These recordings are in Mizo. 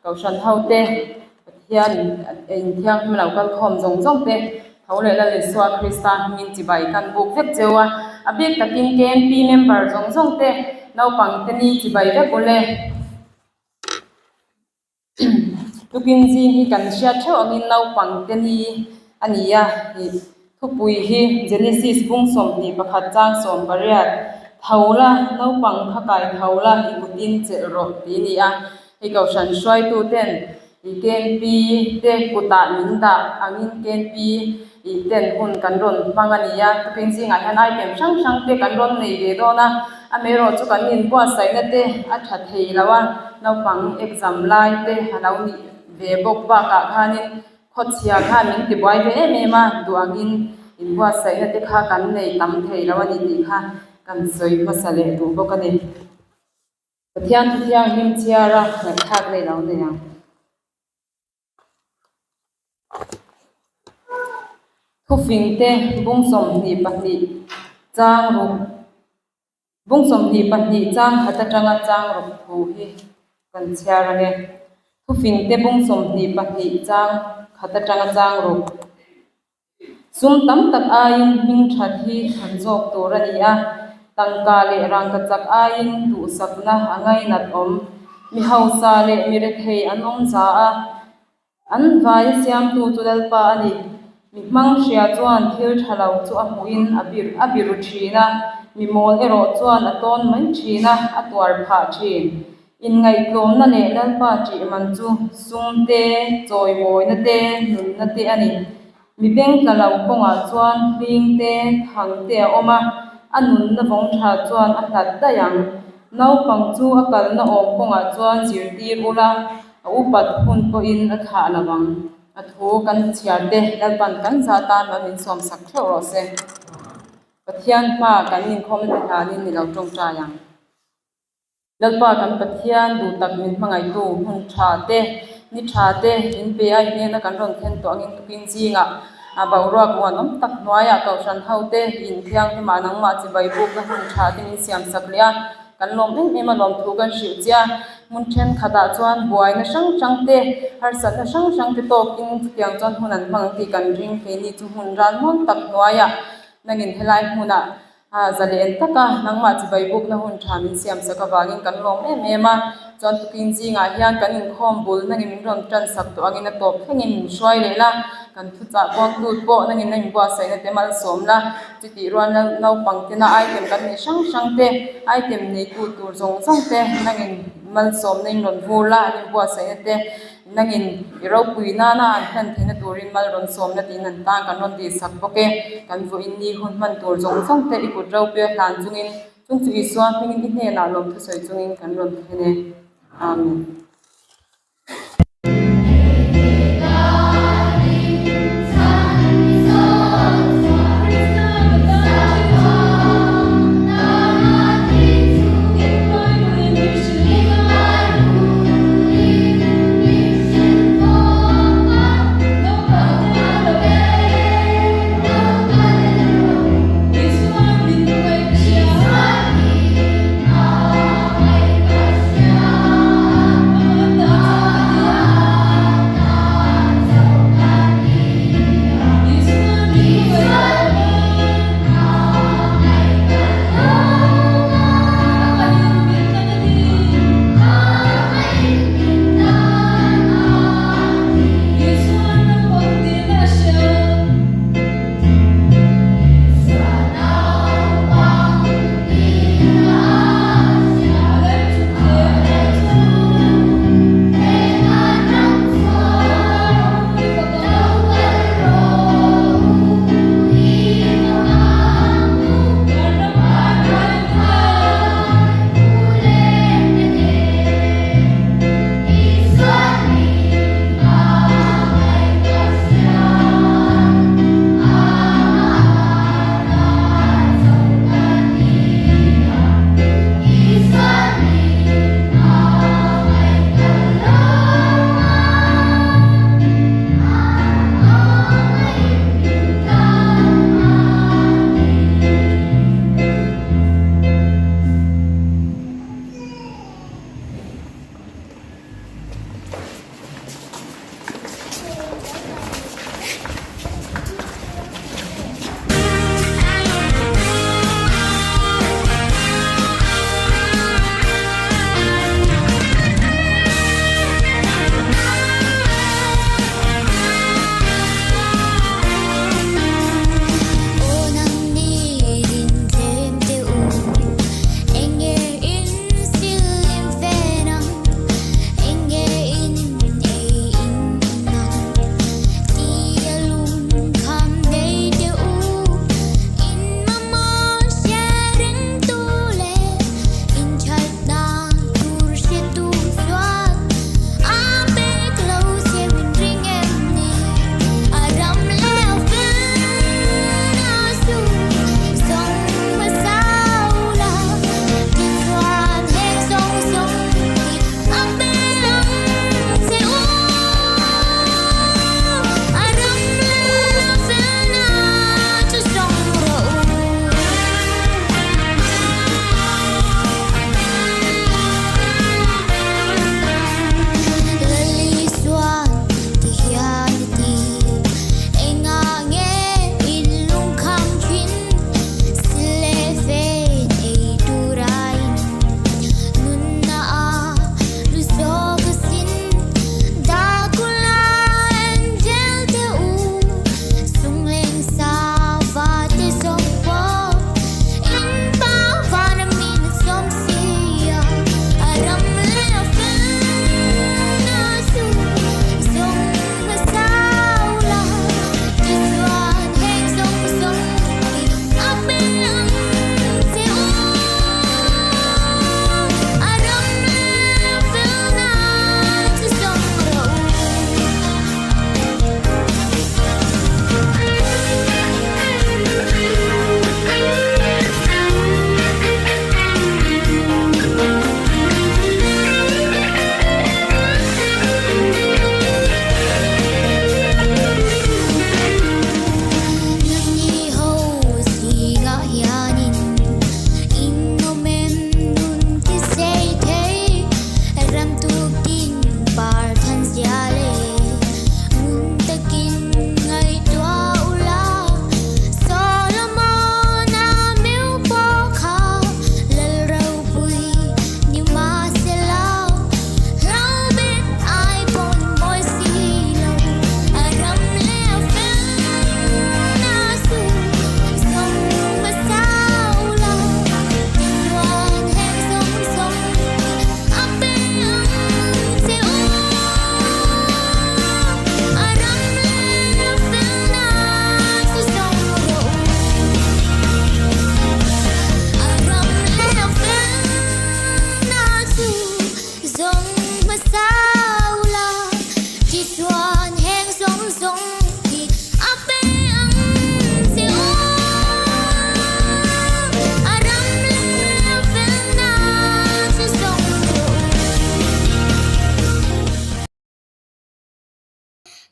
Kohhran ho te, Pathian in thianghlim lo kal khawm zawng zawng te, tho leh Lal Isua Krista hmingin chibai kan buk vek cheu a, a bik takin KMP member zawng zawng te, naupang te ni chibai vek ule. Tukin zing hi kan hriat theuh angin naupang te ni a ni a, ih thupui hi Genesis bung 21 chang 18, Tho la, naupang kha kai tho la, i kutin chelh rawh tih a ni a. Hei kohhran hruaitu ten ih KNP te kutah min dah angin KNP ih ten hun kan rawn hmang a ni a, tukin zingah hian item hrang hrang te kan rawn nei ve dawn a, amaherawh chu kan inbuatsaihna te a tha thei lo a, naupang exam lai te a lo nih ve bawk bakah khanin khawchhia khan min tibuai ve em em a, duh angin inbuatsaihna te kha kan nei tam thei lo a ni tih kha kan sawi hmasa leh duh bawk a ni. Pathian thu thianghlim chhiara ngaihthlak leh lo nei ang. Thufing te bung 22 chang ruk bung 22 chang khat atanga chang ruk thu hi kan chhiar ange. Thufing te bung 22 chang khat atanga chang ruk. Sum tam tak aiin hming that hi that zawk tur a ni a, tangka leh rangkachak aiin duhsakna a ngainat awm. Mi hausa leh mi rethei an awm za a, an vaia siamtu chu Lalpa a ni. Mi hmang hria chuan thil tha lo chu a hmuhin a biru thin a, mi mawl erawh chuan a tawn mai thin a, a tuar phah thin. Inngaihtlawmna leh Lalpa ṭih man chu sum te, chawimawina te, nunna te a ni. Mi beng tla lo kawngah chuan hling te, thang te a awm a, a nunna vawng ṭha chuan a hlat daih ang. Naupang chu a kalna awm kawngah chuan zirtir ula, a upat hun pawhin a thlah lo ang. A thu kan chhiar te Lalpan kan zah tan mal min sawmsak theuh rawh se. Pathian hma kan inkhawmna te hlanin ni lo ṭawngṭai ang. Lalpa kan Pathian duh tak min hmangaihtu hmun tha te, ni tha te min pe a, i hnena kan rawn thlen tawh angin tukin zingah a boruak muanawm tak hnuaiah kohhran ho te in thianghlimah nangmah chibai bukna hun tha te min siam sak leh a, kan lawm em em a lawmthu kan hrilh che a, hmun thenkhatah chuan buaina hrang hrang te, harsatna hrang hrang te tawkin chutiang chuan hun an hmang ang tih kan ring keini chu hmun ralmuang tak hnuaiah nangin helai hmunah A zalen tak a, nangmah chibai bukna hun tha min siam sak avangin kan lawm em em a, chuan tukin zingah hian kan inkhawm bul nangin min rawn tan sak tawh angin a tawp thlengin min hruai leh la, kan thuchah kuang tut pawh nangin a inbuatsaihna te malsawm la, chutih rual naupang tena item kan neih hrang hrang te, item neitu tur zawng zawng te nangin malsawmna in rawn vur la, an inbuatsaihna te. Nangin i ropui nana an hlan theihna turin mal rawn sawmna tiin an tan kan rawn tihsak bawk e. Kan vawiin ni hun hman tur zawng zawng te i kut ropuia hlan chungin chung chu Isua hmingin i hnenah lawmthu sawi chungin kan rawn thlen e. Amen.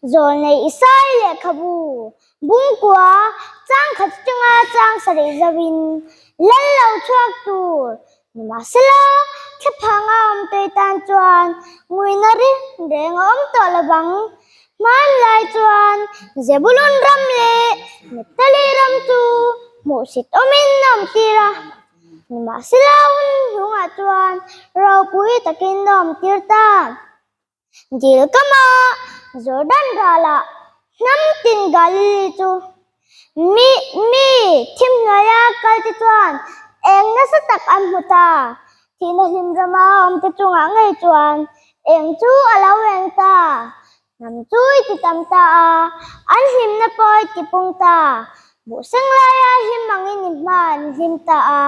Zawlnei Isai lehkhabu bungkua chang khat atanga chang sarih zauhin lal lo chhuak tur nimahsela thlaphanga awm tui tan chuan nguina reng reng a awm tawh lo vang. Hmanlai chuan Zebulun ram leh Naphtali ram chu hmuhsit awmin a awm tir a. Nimahsela hun hnungah chuan ropui takin a awm tir ta. Dil kama Jordan ralah hnam tin Galili chu mi mi thim hnuaia kal te chuan eng nasa tak an hmu ta. Thihna hlim rama awmte chungah ngei chuan eng chu a lo eng ta. Hnam chu i ti tam ta a, an hlimna pawh i ti pung ta. Buhseng laia hlim angin i hma an hlim ta a,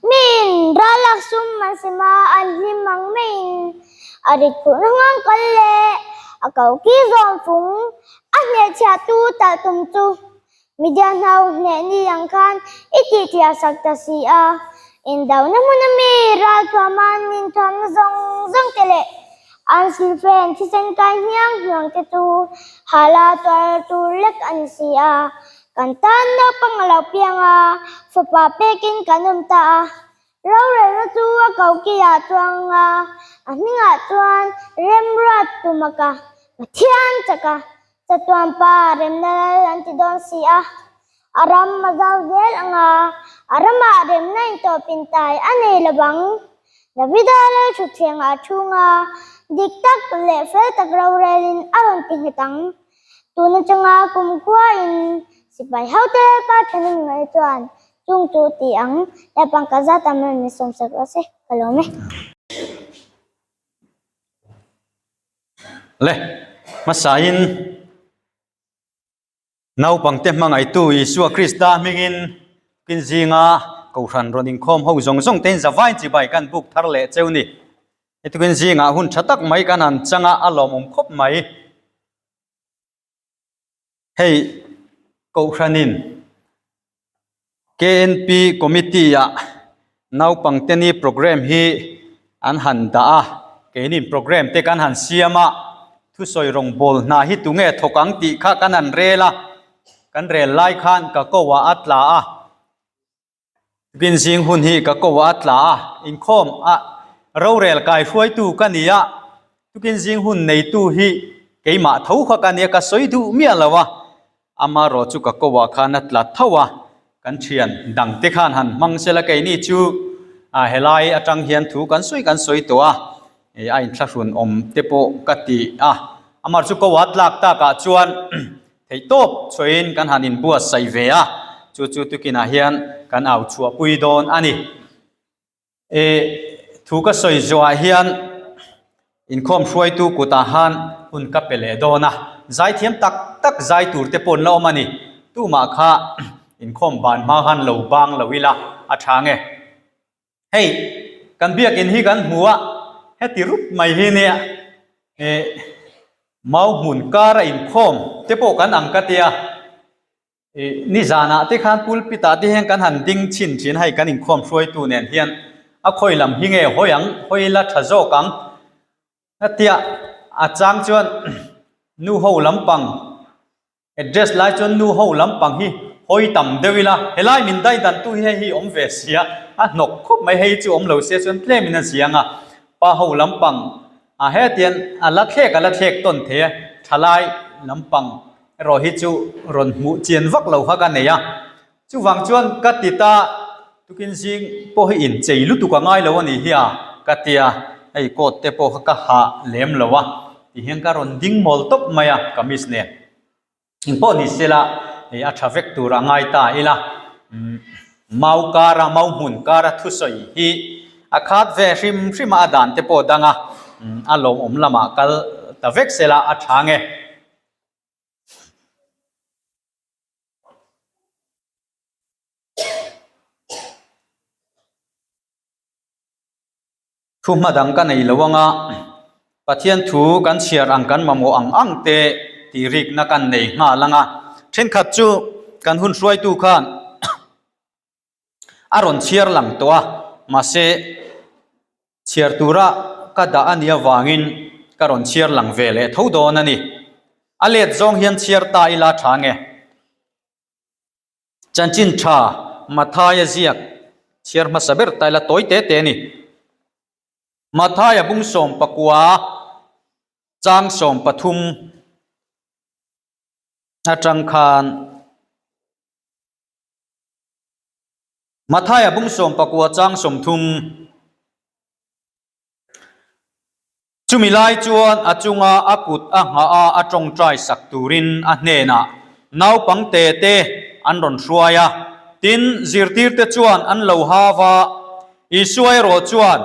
miin ralak sum an sem a, an hlim ang maiin a rit phurhna nghang kal leh a koki zawm fung a hnehchhiahtu talh tum chu Midian hau hneh ni ang khan i tihtiah sak ta si a. Indona hmuna mi ralthuama an inthuamna zawng zawng te leh an silfen thisen kai hniang hnuang te chu hala tuar tur lek a ni si a. Kan tan naupang a lo piang a, fapa pekin kan awm ta a. Rorelna chu a kokiah chuang a, a hmingah chuan Remruat Tumaka, Pathian chaka, Chatuan pa remna lal an ti dawn si a. A ram a zau zel ang a, a ramah remna intawpin tai a nei lo vang. Davida lal thutthlengah a chhung a, dik tak leh fel tak rorelin a rawn ti nghet ang. Tun atanga kumkhuain sipai hote Lalpa thanem ngaih chuan Chung chu ti ang, Lalpa'n ka zat a man min sawmsak rawh se, ka lawm e. Le, hmasain naupangte hmangaihtu Isua Krista hmingin kin zinga Kohhran rawn inkhawm ho zawng zawng tein zavain chibai kan buk thar leh cheu ni. Hetikin zingah hun tha tak mai kan han chang a, a lawmawm khawp mai. Hei Kohhranin KNP Committee-ah naupangte ni programme hi an han dah a, keinin programme te kan han siam a, thusawi rawngbawl hna hi tunge thawk ang tih kha kan han rel a, kan rel lai khan ka ko ah a tla a. Tukin zing hun hi ka ko a tla a, inkhawm a rorel kai hruaitu ka ni a, tukin zing hun neitu hi keimah tho kha ka nia ka sawi duh miah lo a, amarawh chu ka ko ah khan a tla tho a, kan thian dang te khan han hmang sela keini chu a helai atang hian thu kan sawi kan sawi tawh a, a inthlahrun awm te pawh ka ti a, amar chu ko a tlak takah chuan Theihtawp chhuahin kan han inbuatsaih ve a, chu chu tukinah hian kan au chhuahpui dawn a ni. E, thu ka sawi zawhah hian inkhawm hruaitu kutah han hun ka pe leh dawn a, zaithiam tak tak zai tur te pawh an la awm a ni. Tumah kha inkhawm ban hma khan lo bang lo ila a tha nge. Hei, kan biakin hi kan hmu a, heti rup mai hi nia, eh, mau hmun kar a inkhawm te pawh kan ang ka tia, eh, nizanah te khan pulpit ah te hian kan han ding chhin thin hei kan inkhawm hruaitu nen hian a khawi lam hi nge hawi ang, hawi la tha zawk ang. Hetia a chang chuan nu ho lampang Address lai chuan nu ho lampang hi hawi tam deuh ila, helai min dai dan tu hi hei hi awm ve sia, a hnawk khawp mai hei chu awm lo se chuan tlem in a ziang a, pa ho lampang ah hetian a la thlek a la thlek tawn thei a, thalai lampang erawh hi chu rawn hmuh chian vak lo kha ka nei a, chuvang chuan ka ti ta tukin zing pawh hi inchei lutuk a ngai lo a nih hi a ka ti a, hei coat te pawh kha ka hah lem lo a. Ti hian ka rawn ding mawl tawp mai a kamis nen. Engpawh ni sela hei a tha vek tur a ngai ta ila mau kara mau hmun kara thusawi hi a khat ve hrim hrim a a dan te pawh dang a a lawmawm lamah kal ta vek sela a tha nge. Thu hma dang ka nei lo anga, Pathian thu kan chhiar ang kan mamawh ang ang te tih rikna kan nei nghal anga, thenkhat chu kan hun hruaitu khan a rawn chhiar lang tawh a, mahse chhiar tura ka dah a nih avangin ka rawn chhiar lang ve leh tho dawn a ni. A let zawng hian chhiar ta ila tha nge? Chanchin tha Mathaia ziak chhiar hmasa ber ta ila tawi te te a ni. Mathaia bung 14 chang 13 atang khan Mathaia bung 19 chang 30 Chumi lai chuan a chunga a kut a nghah a, a tawngtai sak turin a hnenah naupangte te an rawn hruai a. Tin, zirtirte chuan an lo hau a, Isua erawh chuan,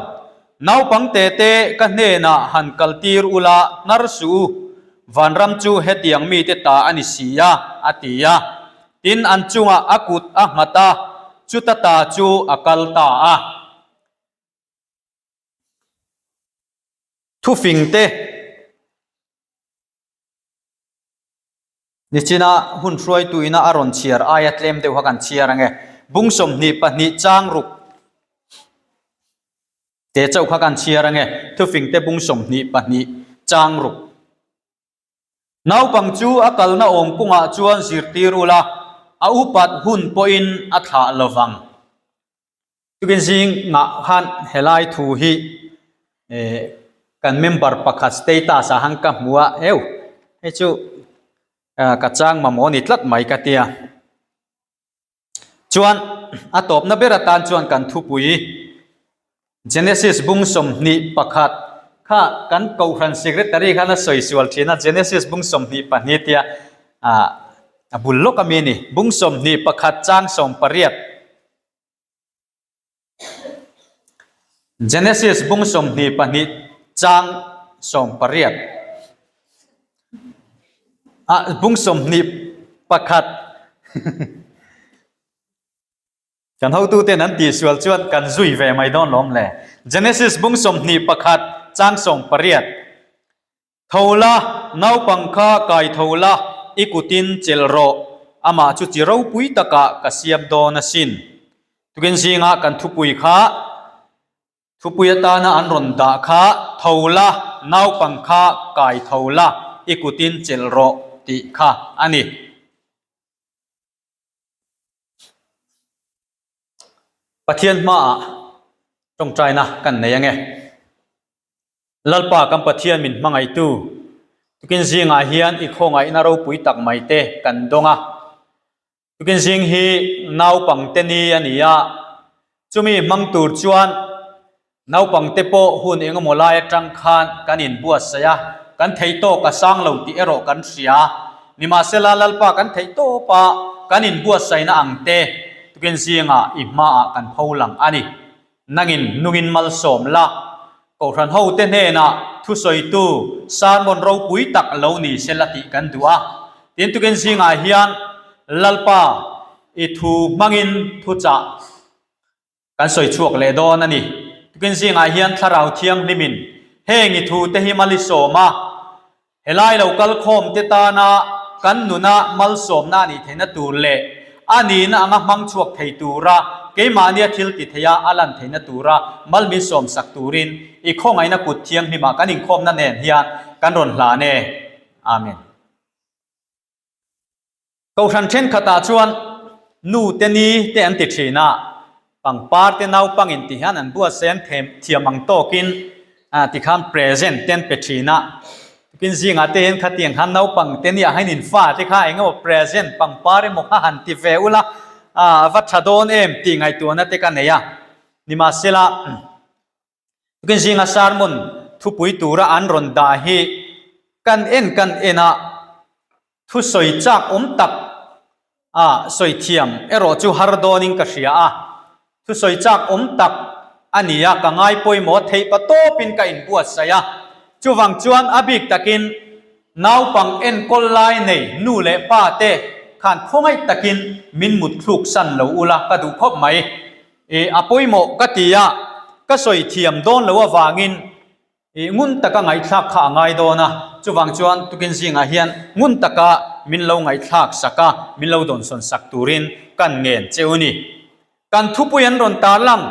Naupangte te ka hnenah han kaltir ula hnar suh u, vanram chu hetiang mite ta a ni si a, a ti a. Tin, an chungah a kut a nghat a, chuta ta chu a kal ta a. Thufing te Nichina hun hruaitu ina a rawn chhiar aia tlem deuh kha kan chhiar ange. Bung 22 chang ruk te chauh kha kan chhiar ange. Thufing te bung 22 chang ruk. Naupang chu a kalna awm kungah chuan zirtir ula, a upat hun pawhin a thlah lovang. Tukin zingah khan helai thu hi kan member pakhat status ah khan ka hmu a, eu hei chu ka chang mamawh a ni tlat mai ka tia. Chuan a tawpna ber atan chuan kan thupui Genesis bung 21 kha kan kohhran secretary khan a sawi sual thin a, Genesis bung 22 tia a bul lawk ami a ni, bung 21 chang 18. Genesis bung 22 chang 18 ah bung 21 kan hotuten an tihsual chuan kan zui ve mai dawn lawm le. Genesis bung 21 chang 18 Tho la, naupang kha kai tho la, i kutin chelh rawh, amah chu chi ropui takah ka siam dawn asin. Tukin zinga kan thupui kha, thupui atana an rawn dah kha, Tho la, naupang kha kai tho la, i kutin chelh rawh tih kha a ni. Pathian hmaah tawngtaina kan nei ange. Lalpa kan Pathian min hmangaihtu, tukin zingah hian i khawngaihna ropui tak mai te kan dawng a. Tukin zing hi naupangte ni a ni a, chumi hmang tur chuan naupangte pawh hun engemaw lai atang khan kan inbuatsaih a, kan theih tawk a sang lo tih erawh kan hria. Nimahsela Lalpa kan theih tawp a, kan inbuatsaihna ang te tukin zingah i hmaah kan pho lang a ni. Nangin nungin malsawm la, Kohhran hote hnenah thusawitu sermon ropui tak lo ni se la tih kan duh a. Tin, tukin zingah hian Lalpa i thu hmangin thuchah kan sawi chhuak leh dawn a ni. Tukin zingah hian Thlarau Thianghlimin heng i thute hi mal i sawm a, Helai lo kal khawm te tana kan nuna malsawmna a nih theihna tur leh a nihna anga hmang chhuak thei tura keimahnia thil ti theia a lan theihna tura mal min sawmsak turin i khawngaihna kut thianghlimah kan inkhawmna nen hian kan rawn hlan e. Amen. Kohhran thenkhatah chuan nu te ni te an ti thin a, pangpar te naupangin ti hian an buatsaih an thiam ang tawkin tikhan present te an pe thin a. Tukin zingah te hian khatiang khan naupang te nia hian in fa te kha eng emaw present pangpar emaw kha han ti ve ula a va tha dawn em tih ngaihtuahna te ka nei a. Nimahsela Tukin zinga sermon thupui tura an rawn dah hi kan en kan en a, thusawi chak awm tak a sawi thiam erawh chu har dawnin ka hria a, thusawi chak awm tak a ni a, ka ngai pawimawh theih pa tawpin ka inbuatsaih a, chuvang chuan a bik takin naupang enkawl lai nei nu leh pa te khan khawngaih takin min mutthluk san lo ula ka duh khawp mai. I a pawimawh ka ti a, ka sawi thiam dawn lo avangin i ngun taka ngaihthlak kha a ngai dawn a, chuvang chuan tukin zingah hian ngun taka min lo ngaihthlak sak a, min lo dawnsawn sak turin kan ngen che u ni. Kan thupui an rawn tarlang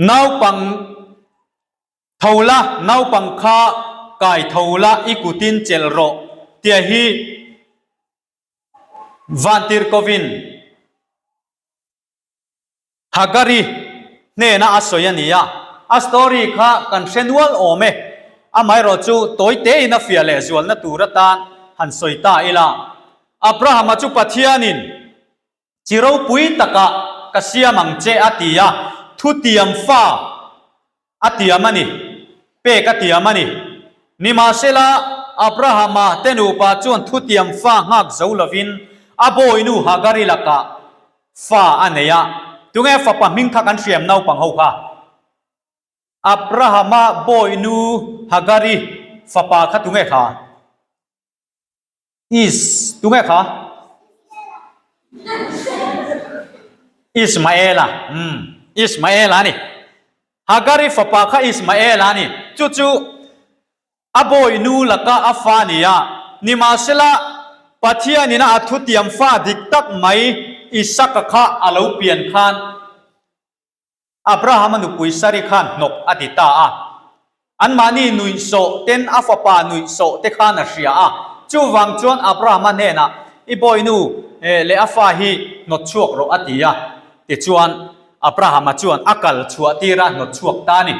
naupang tho la, naupang kha kai tho la, i kutin chelh rawh. Tia hi Vantirhkovin Hagari hnena a sawi a ni a, a story kha kan hre nual awm e. Amaherawhchu tawi tein a fiah leh zualna tur atan han sawi ta ila. Abrahama chu Pathianin chi ropui takah ka siam ang che a ti a, thutiam fa a tiam a ni, pek a tiam a ni. Nimahsela, Abrahama te nupa chuan thutiam fa nghak zo lovin a bawinu Hagari lakah fa a nei a. Tunge fapa hming kha kan hriam naupang ho kha? Abrahama bawinu Hagari fapa kha tunge kha? Is, tunge kha? Ismaela, umm, Ismaela a ni. Hagari fapa kha Ismaela a ni. Chu chu a bawi nu laka a fa a ni a. Nimahsela, Pathianina a thutiam fa dik tak mai Isaka kha a lo pian khan, Abrahama nupui Sari khan hnawk a ti ta a. Anmahni nuihsawh ten a fapa nuihsawh te khan a hria a. Chuvang chuan Abrahama hnenah, I bawinu leh a fa hi hnawt chhuak rawh a ti a. Tichuan, Abrahama chuan a kal chhuah tir a hnawt chhuak ta a ni.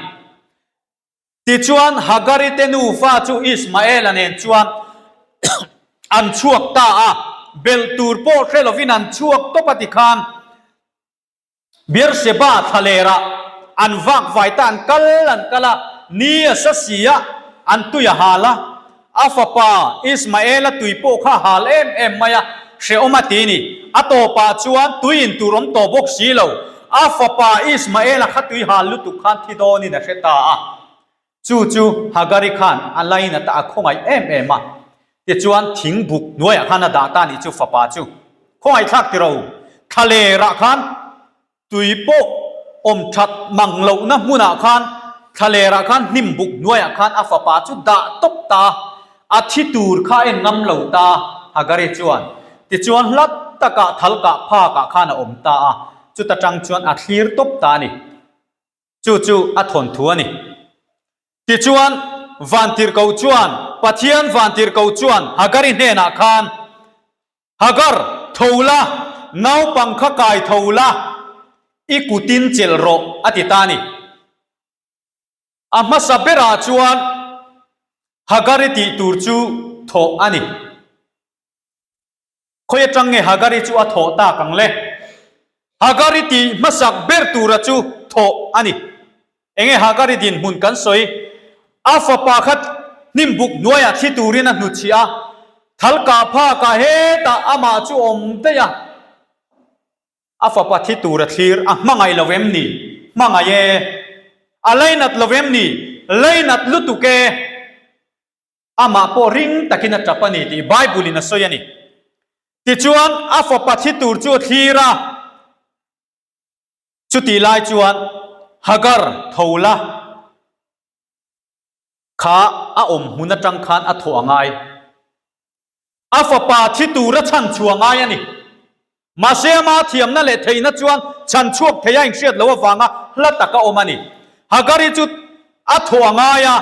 Tichuan, Hagari te nufa chu Ismaela nen chuan an chhuak ta a. Belh tur pawh hre lovin an chhuak tawp a ti khan. Beersheba thlalerah an vak vai ta an kal an kal a, ni a sa si a, an tui a hal a, a fapa Ismaela tui pawh kha a hal em em mai a, hrehawm a ti ni. A tawpah chuan tui in tur awm tawh bawk si lo, a fapa Ismaela kha tui hal lutuk khan thi dawnin a hre ta a. Chu chu Hagari khan a lainat a khawngaih em em a, tichuan thing buk hnuaiah khan a dah ta nih chu fapa chu khawngaihthlak ti ro, thlalerah khan tui pawh awm that mang lohna hmunah khan thlalerah khan hnim buk hnuaiah khan a fapa chu dah tawp ta, a thi tur kha a en ngam lo ta Hagari chuan tichuan hlat takah thal kah phakah khan a awm ta a, chuta tang chuan a thlir tawp ta a ni. Chu chu a thawnthu a ni. Tichuan, Vantirhkoh chuan, Pathian Vantirhkoh chuan Hagari hnenah khan, Hagar, tho la, naupang kha kai tho la, i kutin chelh rawh, a ti ta a ni. A hmasa berah chuan Hagari tih tur chu thawh a ni. Khawi atang nge Hagari chu a thawh tak ang le? Hagari tih hmasak ber tura chu thawh a ni. Enge Hagari dinhmun kan sawi? A fapa kha hnim buk hnuaiah thi turin a hnutchhih a, thal kah phakah hetah amah chu awm daih a. A fapa thi tura thlir a hmangaih lo em ni? Hmangaih e. A lainat lo em ni? Lainat lutuk e. Amah pawh ring takin a tap a ni tih Bible-in a sawi a ni. Tichuan, a fapa thi tur chu a thlir a. Chutih lai chuan Hagar tho la kha a awm hmun atang khan a thawh a ngai. A fapa thi tura chhan chhuah ngai a ni. Mahse ama thiamna leh theihna chuan chhan chhuak thei a inhriat loh avanga hla taka awm a ni. Hagari chu a thaw a ngai a,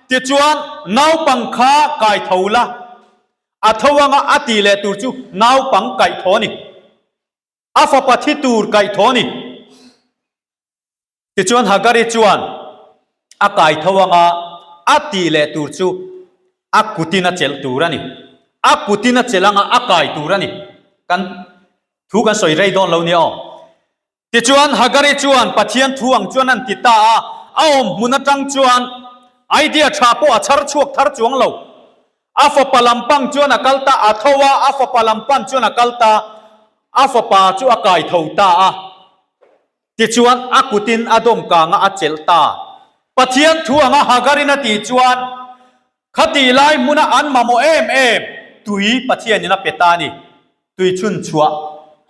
tichuan naupang kha kai tho la, a tho anga a tih leh tur chu naupang kaih tho a ni. A fapa thi tur kaih tho a ni. Tichuan Hagari chuan a kai tho anga a tih leh tur chu a kutin a chelh tur a ni. A kutin a chelh anga a kai tur a ni. Kan thu kan sawi rei dawn lo nia aw. Tichuan Hagari chuan Pathian thu ang chuan an ti ta a, a awm hmun atang chuan idea tha pawh a chhar chhuak thar chuang lo. A fapa lam pang chuan a kal ta, a tho a, a fapa lam pan chuan a kal ta, a fapa chu a kai tho ta a. Tichuan, a kutin a dawm kanga a chelh ta. Pathian thu anga Hagarin a tih chuan, Khatih lai hmuna an mamawh em em tui Pathianin a pe ta a ni. Tui chhun chhuah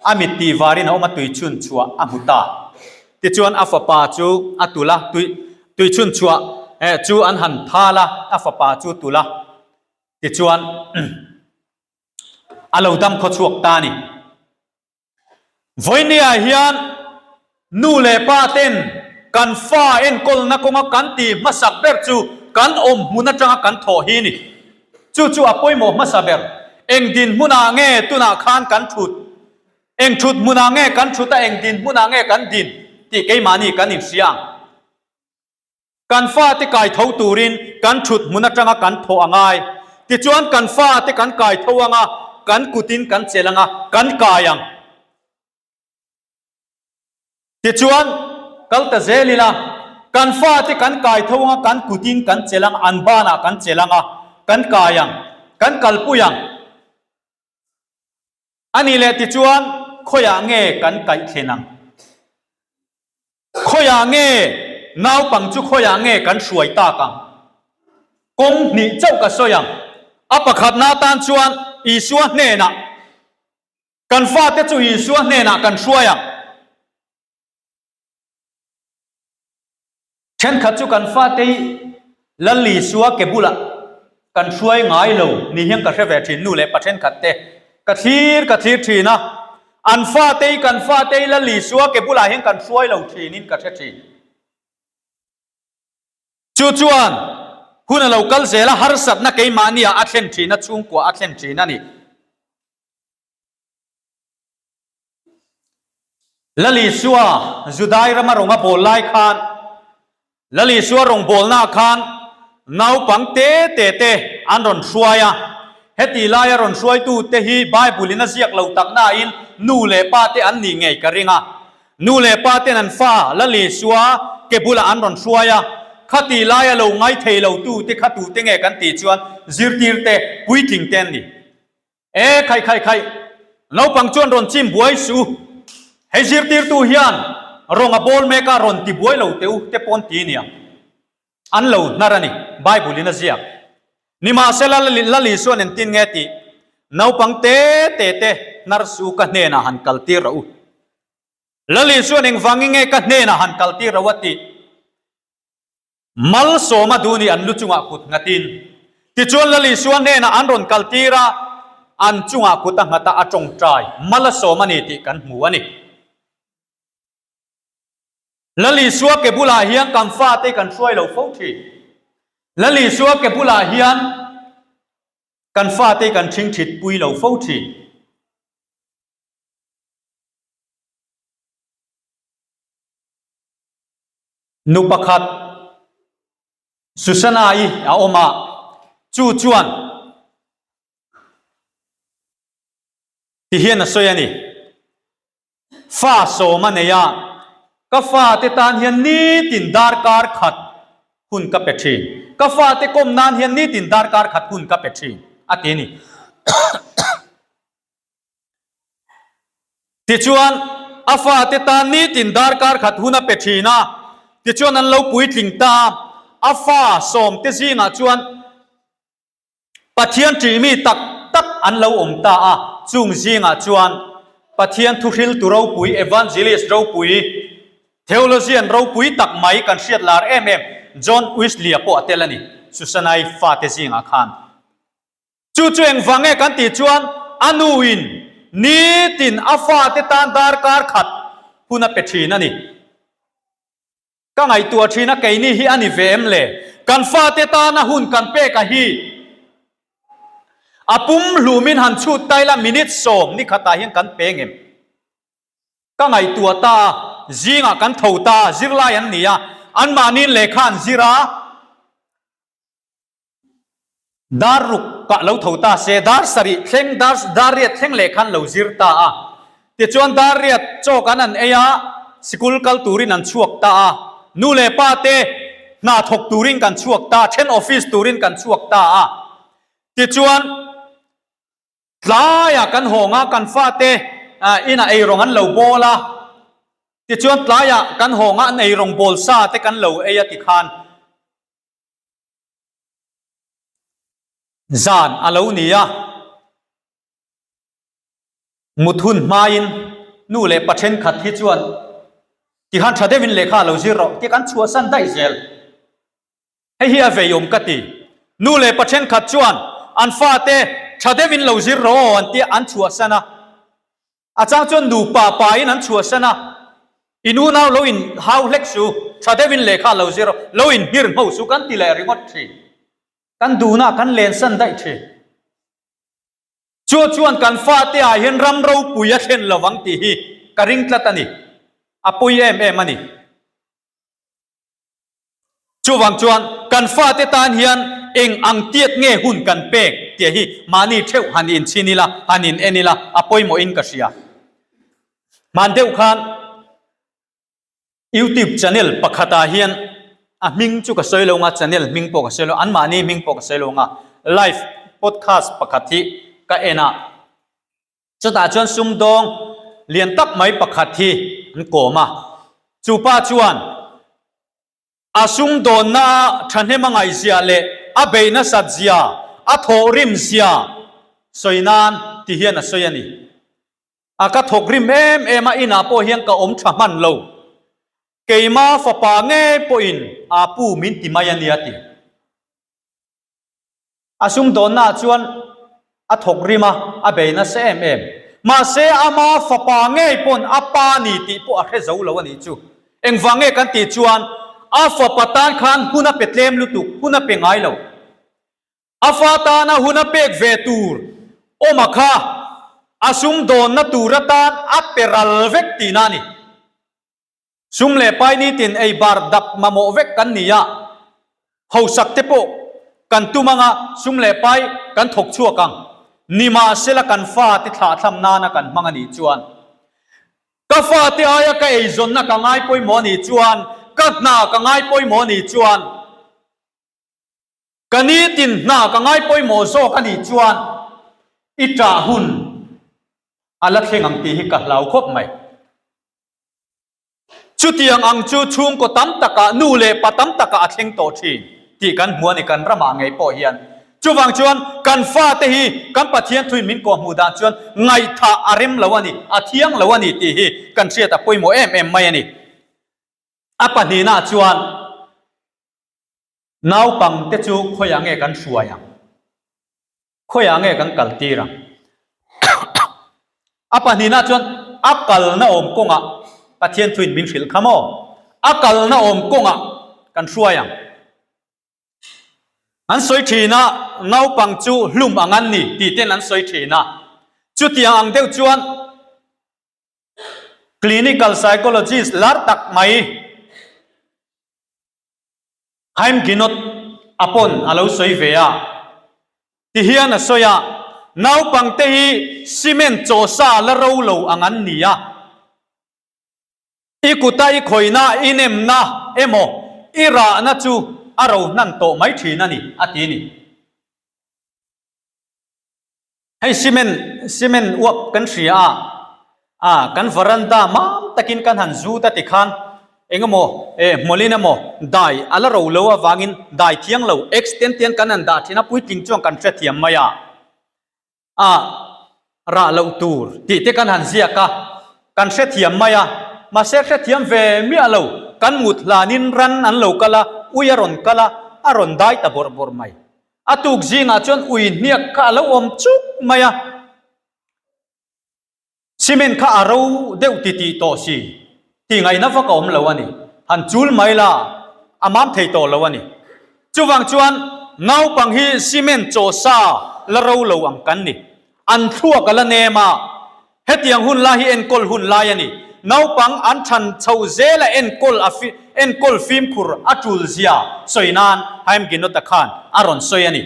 a mit tih varin a awm a, tui chhun chhuah a hmu ta. Tichuan, a fapa chu a tul a, tui tui chhun chhuah chu an han thal a, a fapa chu tul a. Tichuan, a lo dam khawchhuak ta a ni. Vawinia hian nu leh pa ten kan fa enkawlna kawnga kan tih hmasak ber chu kan awm hmun atanga kan thawh hi a ni. Chu chu a pawimawh hmasa ber. Eng dinhmunah nge tunah khan kan thut? Eng thut hmunah nge kan thut a, eng dinhmunah nge kan din tih keimahni kan inhria ang. Kan fate kai tho turin kan thut hmun atanga kan thawh a ngai. Tichuan kan fate kan kai tho anga, kan kutin kan chelh anga, kan kai ang. Tichuan, kal ta zel ila, kan fate kan kai tho anga, kan kutin kan chelh anga, an banah kan chelh anga, kan kai ang, kan kalpui ang. A nih leh tichuan, khawiah nge kan kaih thlen ang? Khawiah nge naupang chu khawiah nge kan hruai tak ang? Kawng hnih chauh ka sawi ang. A pakhatna atan chuan Isua hnenah kan fate chu Isua hnenah kan hruai ang. Thenkhat chu kan fate hi Lal Isua ke bulah kan hruai ngai lo ni hian ka hre ve thin nu leh pa thenkhat te ka thlir ka thlir thin a, an fate hi kan fate hi Lal Isua ke bulah hian kan hruai lo thin in ka hre thin. Chu chuan hun a lo kal zel a, harsatna keimahni ah a thlen thin a, chhungkua a thlen thin a ni. Lal Isua Judai rama rawng a bawl lai khan, Lal Isua rawngbawlnaah khan naupang te te te an rawn hruai a. Heti laia rawn hruaitute hi Bible-in a ziak lo tak nain nu leh pa te an nih ngei ka ring a. Nu leh pa ten an fa Lal Isua ke bulah an rawn hruai a. Khati laia lo ngaithei lotute kha tute nge kan tih chuan zirtirte, puitlingte an ni. E khai khai khai, naupang chuan rawn chim buai suh u. Hei zirtirtu hian rawng a bawl mek a, rawn ti buai lo teh u te pawn ti nia. An lo hnar a ni, Bible in a ziak. Nimahsela Lal Isuan engtin nge tih? Naupang te te te hnar suh u ka hnenah han kal tir rawh u. Lal Isuan engvangin nge ka hnenah han kal tir rawh u a tih? Malsawma duh ni an lu chungah kut nghatin. Tichuan Lal Isua hnenah an rawn kaltir a, an chungah kut a nghat a, a tawngtai mal a sawm a ni tih kan hmu a ni. Lal Isua ke bulah hian kan fate kan hruai lo fo thin. Lal Isua ke bulah hian kan fate kan thingthit pui lo fo thin. Nu pakhat Susanna-i a awm a, chu chuan ti hian a sawi a ni, Fa sawm a nei a, ka fate tan hian nitin darkar khat hun ka pe thin. Ka fate kawm nan hian nitin darkar khat hun ka pe thin, a ti a ni. Tichuan, a fate tan nitin darkar khat hun a pe thin a, tichuan an lo puitling ta a. A fa sawmte zingah chuan Pathian ṭihmi tak tak an lo awm ta a, chung zingah chuan Pathian thuhriltu ropui, evangelist ropui, theologian ropui tak mai kan hriat lar em em John Wesley-a pawh a tel a ni, Susanai fate zingah khan. Chu chu engvang nge kan tih chuan a nuin nitin a fate tan darkar khat hun a pe thin a ni. Ka ngaihtuah thin a keini hi a ni ve em le? Kan fate tana hun kan pek a hi a pum hlumin han chhut ta ila minute 10 ni khatah hian kan pe ngem? Ka ngaihtuah ta a, zingah kan tho ta a, zirlai an ni a, anmahniin lehkha an zir a, Dar ruk kah lo tho ta se, dar sarih thleng, dar dar riat thleng leh khan lo zir ta a. Tichuan dar riat chaw kan an ei a, sikul kal turin an chhuak ta a. Nu leh pa te hna thawk turin kan chhuak ta, then office turin kan chhuak ta a. Tichuan tlaiah kan hawng a, kan fate inah eirawng an lo bawl a. Tichuan tlaiah kan hawng a, an eirawng bawl sa te kan lo ei a tikhan. Zan a lo ni a, mut hun hmain nu leh pa thenkhat hi chuan tikhan tha deuhin lehkha a lo zir rawh tih kan chhuahsan daih zel. Hei hi a veiawm ka ti. Nu leh pa thenkhat chuan an fate tha deuhin lo zir rawh aw an tia an chhuahsan a. A chang chuan nupa pain an chhuahsan a, in unau lo in hau hlek su, tha deuhin lehkha lo zir, lo in nghir ngho su kan ti leh ringawt thin. Kan duhna kan lensan daih thin. Chu chuan kan fate ah hian ram ropui a thlen lovang tih hi ka ring tlat a ni. A pawi em em a ni. Chuvang chuan kan fate tan hian eng ang tiat nge hun kan pek tih hi mahni theuh han inchhin ila, han in en ila a pawimawhin ka hria. Hman deuh khan Youtube channel pakhatah hian a hming chu ka sawi lo anga, channel hming pawh ka sawi lo, anmahni hming pawh ka sawi lo anga, live podcast pakhat hi ka en a, chutah chuan sumdawng lian tak mai pakhat hi an kawm a, chu pa chuan a sumdawnna thahnem a ngaihzia leh a beih nasat zia, a thawhrim zia sawi nan ti hian a sawi a ni. A ka thawk rim em em a, inah pawh hian ka awm tha hman lo. Keima fapa ngei pawhin aa pu min ti mai a nia ti. A sumdawnnaah chuan a thawk rim a, a bei nasa em em. Mahse ama fapa ngei pawn a pa ni tih pawh a hre zo lo a nih chu. Engvang nge kan tih chuan a fapa tan khan hun a pe tlem lutuk, hun a pe ngai lo. A fa tana hun a pek ve tur awma kha a sumdawnna tur atan a pe ral vek tihna a ni. Sum leh pai nitin ei bar dap mamawh vek kan ni a, hausak te pawh kan tum anga sum leh pai kan thawk chhuak ang. Nimahsela kan fate thlahthlam nana kan hmang a nih chuan ka fate aia ka eizawnna ka ngai pawimawh a nih chuan, ka hna ka ngai pawimawh a nih chuan, Ka nitin hna ka ngai pawimawh zawk a nih chuan i ṭah hun a la thleng ang tih hi ka hlau khawp mai. Chutiang ang chu chhungkaw tam takah nu leh pa tam takah a thleng tawh ṭhin tih kan hmu a ni kan ramah ngei pawh hian. Chuvang chuan kan fate hi kan Pathian thuin min kawhhmuh dan chuan ngaihthah a rem lo a ni, a thiang lo a ni tih hi kan hriat a pawimawh em em mai a ni. A pahnihnaah chuan. Naupangte chu khawiah nge kan hruai ang? Khawiah nge kan kal tir ang? A pahnihna chuan a kalna awm kawngah Pathian thuin min hrilh kha maw? A kalna awm kawngah kan hruai ang. An sawi thin a, naupang chu hlum ang an ni tih ten an sawi thin a. Chutiang ang deuh chuan clinical psychologist lar tak mai, Haim Ginot a pawn a lo sawi ve a, ti hian a sawi a, Naupangte hi cement chaw sa la ro lo ang an ni a, i kuta i khawihna, i nemna emaw i rahna chu a ro hnan tawh mai thin a ni, a ti ni. Hei cement cement uap kan hria a, a kan varanda mam takin kan han zut a tikhan engemaw eh hmawlin emaw dai a la ro lo avangin dai thiang lo extent te kan han dah thin a puitling chuan kan hrethiam mai a, a rah loh tur tih te kan han ziak a kan hrethiam mai a, mahse hrethiam ve miah lo kan mut hlanin ran an lo kal a ui a rawn kal a a rawn dai ta bawrh bawrh mai. A tuk zingah chuan ui hniak kha a lo awm chuk mai a, cement kha a ro deuh ti tih tawh si, tih ngaihna vak a awm lo a ni. Han chul mai la, a mam thei tawh lo a ni. Chuvang chuan naupang hi cement chaw sa la ro lo ang kan ni. An thluak a la nem a, Hetiang hun lai hi enkawl hun lai a ni. Naupang an than chho zela enkawl a enkawl fimkhur a tul zia sawi nan Haim Ginota khan a rawn sawi a ni.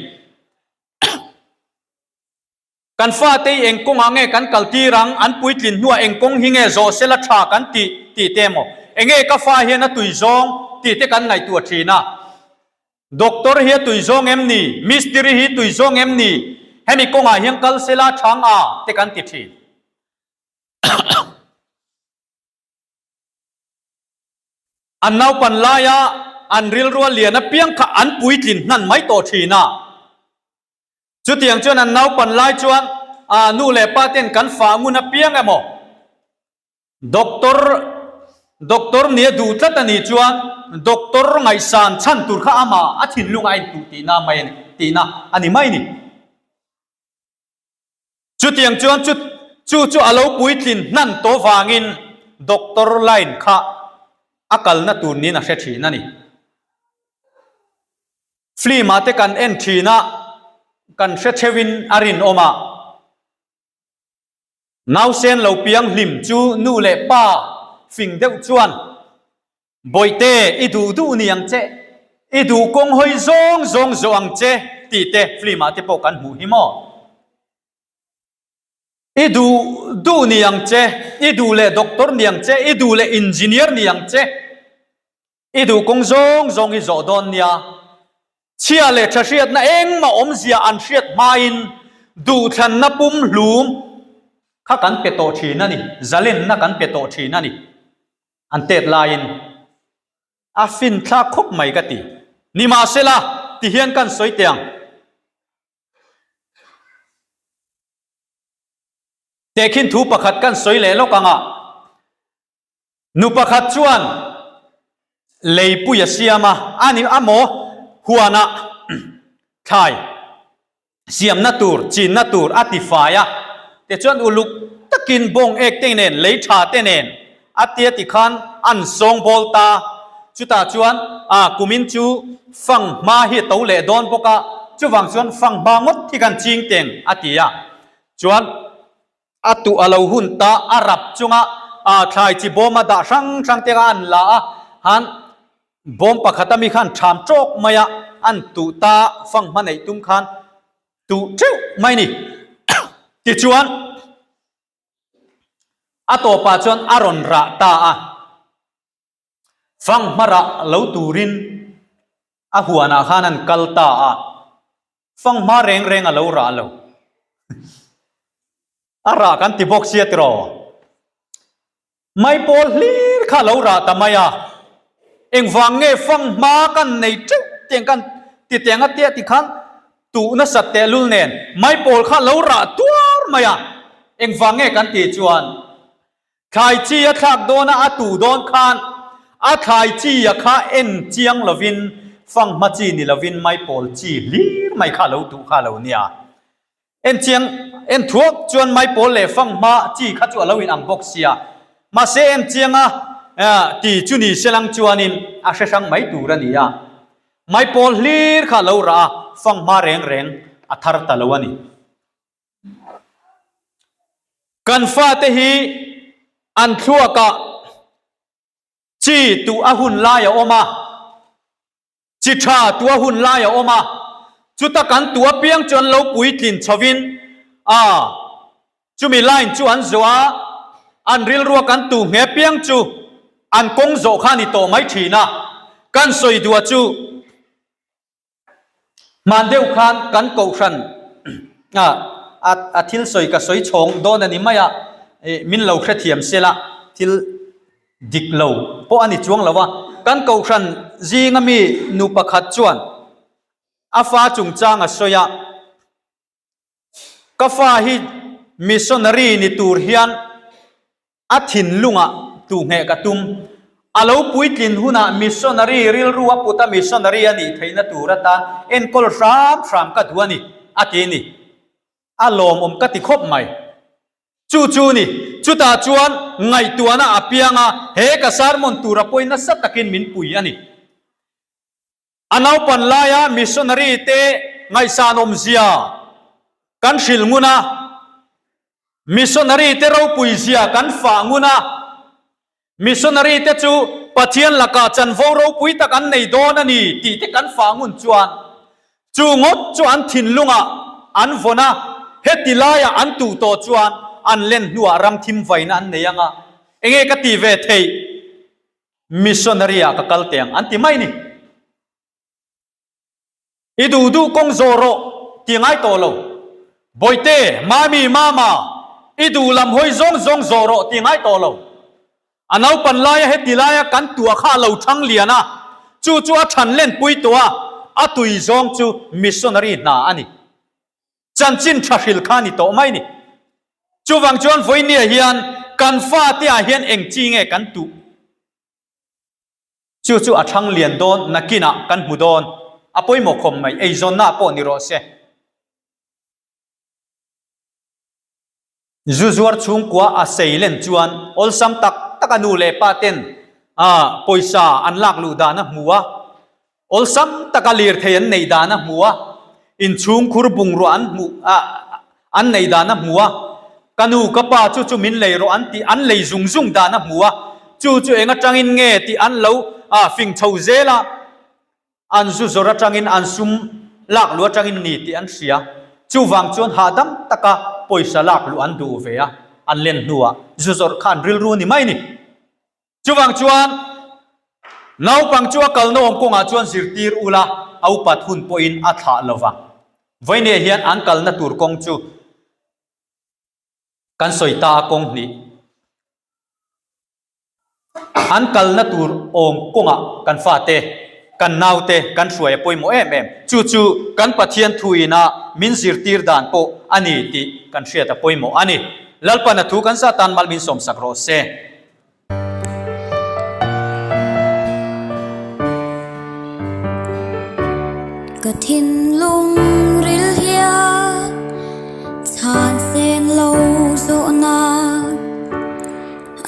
Kan fate hi eng kawngah nge kan kal tir ang, an puitlin hnuah eng kawng hi nge zawh sela tha kan tih tih te emaw, enge ka fa hian a tui zawng tih te kan ngaihtuah thin a. Doctor hi a tui zawng em ni? Mistiri hi tui zawng em ni? Hemi kawngah hian kal sela chang a te kan ti thin. An naupan laia an rilrua lian apiang kha an puitlin hnan mai tawh thin a. Chutiang chuan an naupan lai chuan nu leh pa ten kan fah ngun apiang emaw Doctor Doctor nia duh tlat a nih chuan Doctor ngaihsan chhan tur kha amah a thinlung a intuh tihna mai a ni tihna a ni mai ni. Chutiang chuan chu chu chu a lo puitlin hnan tawh vangin Doctor line kha a kalna tur niin a hre thin a ni. Film ah te kan en thin a, kan hre theuhin a rinawm a. Nausen lo piang hlim chu nu leh pa fing deuh chuan Bawihte i duh duh ni ang che, i duh kawng hawi zawng zawng zawh ang che tih te film ah te pawh kan hmuh hi maw? I duh duh ni ang che, i duh leh doctor ni ang che, i duh leh engineer ni ang che, i duh kawng zawng zawng hi zawh dawn nia. Chhia leh tha hriatna engmah awmzia an hriat hmain duhthlanna pum hlum kha kan pe tawh thin a ni, zalenna kan pe tawh thin a ni. An tet laiin a fin thlak khawp mai ka ti. Nimahsela, ti hian kan sawi teh ang. Tehkhin thu pakhat kan sawi leh lawk ang a, nu pakhat chuan leipui a siam a, a ni a maw huanah thlai siamna tur, chinna tur a ti fai a, tichuan uluk takin bawng ek te nen, lei tha te nen a tia tikhan an sawngbawl ta. Chutah chuan a kumin chu fanghma hi a to leh dawn bawk a, chuvang chuan fanghma ngawt hi kan ching teng a ti a, chuan a tuh a lo hun ta, a rap chunga thlai chi bawm a dah hrang hrang te kha an la a, han bawm pakhat ami khan ṭham ṭawk mai a, an tuh ta fanghma neih tum khan tuh ṭeuh mai a ni. Tichuan a tawpah chuan a rawn rah ta a. Fanghma rah lo turin a huanah khan an kal ta a, fanghma reng reng a lo rah lo. A rah kan ti bawk sia tiraw? Maipawl hlir kha a lo rah ta mai a, engvang nge fanghma kan nei teuh tiang kan ti tiang a tia tikhan tuh nasat tehlul nen maipawl kha a lo rah tuar mai a, engvang nge kan tih chuan Thlai chi a thlak dawn a, a tuh dawn khan a thlai chi a kha en chiang lovin fanghma chi ni lovin maipawl chi hlir mai kha a lo tuh kha a lo nia. En chiang, en thuak chuan maipawl leh fanghma chi kha chu a lo inang bawk sia. Mahse en chiang a ti chu ni se lang chuanin a hre hrang mai tur a ni a. Maipawl hlir kha a lo rah a, fanghma reng reng a thar ta lo a ni. Kan fate hi an thluakah chi tuh a hun lai a awm a, chi tha tuh a hun lai a awm a, chuta kan tuh apiang chu an lo puitlin chhovin a chumi line chu an zawh a, an rilrua kan tuh nghe piang chu an kawng zawh kha a ni tawh mai thin a, kan sawi duah chu. Hman deuh khan kan kohhran a a thil sawi ka sawi chhawng dawn a ni mai a, min lo hrethiam sela thil dik lo pawh a ni chuang lo a. Kan kohhran zinga mi nu pakhat chuan a fa chungchang a sawi a, ka fa hi missionary ni tur hian A thinlungah tuhngheh ka tum. A lo puitlin hunah missionary rilru a put a missionary a nih theihna tur atan enkawl hram hram ka duh a ni, a ti a ni. A lawmawm ka ti khawp mai. Chu chu ni, chutah chuan ngaihtuahna a piang a, he ka sermon tura pawi nasa takin min pui a ni. A naupan laia missionary te ngaihsan awmzia kan hrilh ngun a, missionary te ropui zia kan fah ngun a, missionary te chu Pathian lakah chanvo ropui tak an nei dawn a ni tih te kan fah ngun chuan chu ngawt chu an thinlungah an vawn a, heti laiah an tuh tawh chuan an len hnuah ram thim vaina an nei ang a, enge ka ti ve theih? Missionary ah ka kal teh ang an ti mai ni. I duh duh kawng zawh rawh ti ngai tawh lo. Bawihte, Mami, Mama, i duh lam hawi zawng zawng zawh rawh ti ngai tawh lo. A naupan laia heti laia kan tuah kha a lo thang lian a, chu chu a than lenpui tawh a, a tui zawng chu missionary hna a ni. Chanchin tha hril kha ni tawh mai ni. Chuvang chuan vawinia hian kan fate ah hian eng chi nge kan tuh? Chu chu a thang lian dawn nakinah kan hmu dawn. A pawimawh khawp mai, eizawnna pawh ni rawh se. Zu zuar chhungkua a sei len chuan awlsam tak tak a nu leh pa ten pawisa an lak luh dan a hmu a. Awlsam taka lirthei an neih dan a hmu a, inchhungkhur bungrua an hmuh a an neih dan a hmu a, ka nu ka pa chu chu min lei rawh an tih an lei zung zung dan a hmu a, chu chu eng atangin nge tih an lo a fing chho zel a, an zu zawrh atangin an sum lak luh atangin ni tih an hria. Chuvang chuan hahdam taka pawisa lak luh an duh ve a, an len hnuah zu zawrh kha an rilru ni mai ni. Chuvang chuan, naupang chu a kalna awm kawngah chuan zirtir ula, a upat hun pawhin a thlah lo vang. Vawinia hian an kalna tur kawng chu kan sawi ta a kawng hnih. An kalna tur awm kawngah kan fate, kan naute kan hruai a pawimawh em em. Chu chu kan Pathian thuina min zirtir dan pawh a ni tih kan hriat a pawimawh a ni. Lalpan a thu kan zah tan mal min sawmsak rawh se. Ka thinlung ril hian chhan sen lo zawhna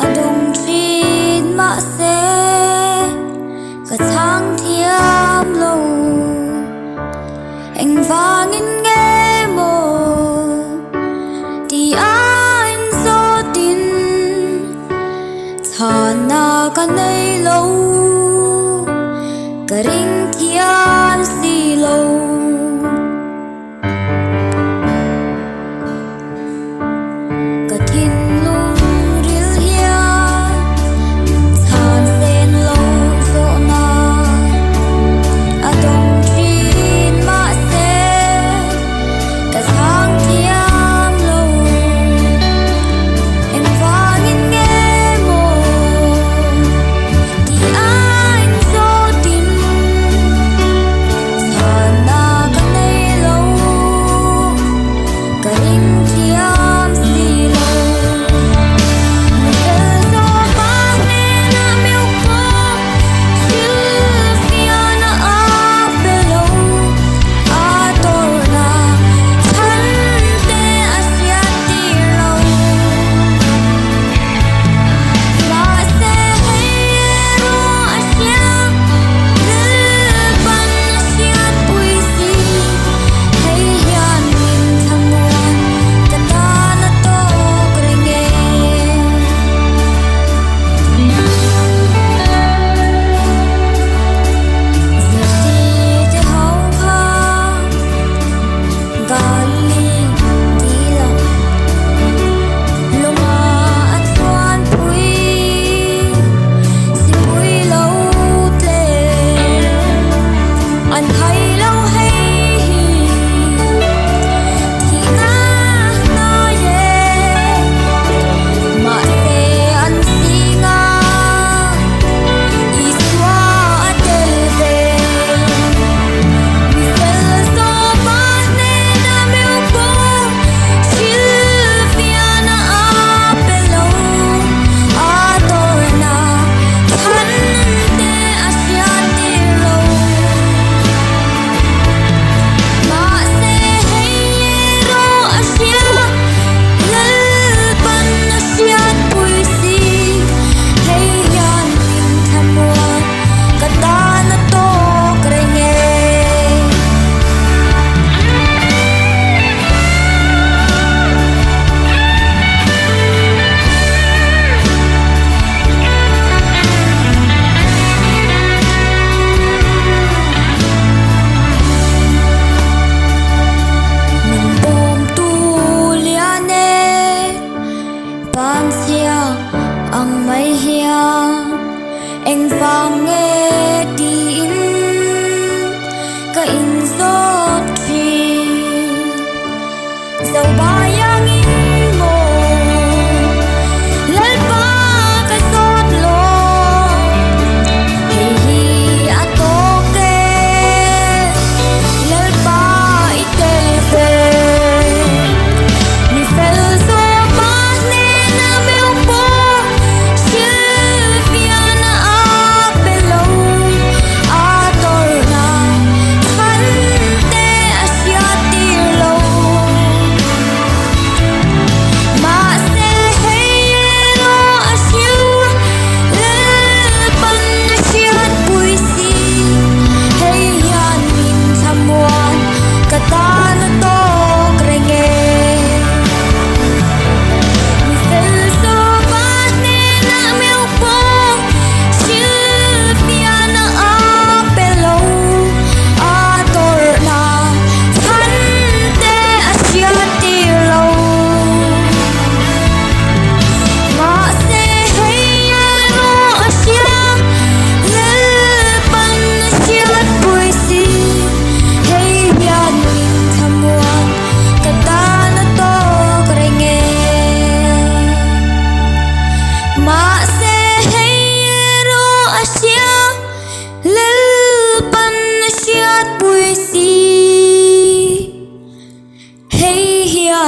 a dawng thin mahse ka chhang thiam lo engvangin nge maw tih a inzawtin. Chhana ka nei lo, ka ring thiam si lo. Ka thinlung ril hian chhan sen lo zawhna a dawng thin mahse ka chhang thiam lo. Engvangin nge maw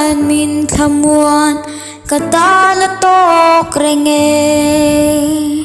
hian min thlamuan ka tan a tawk reng e.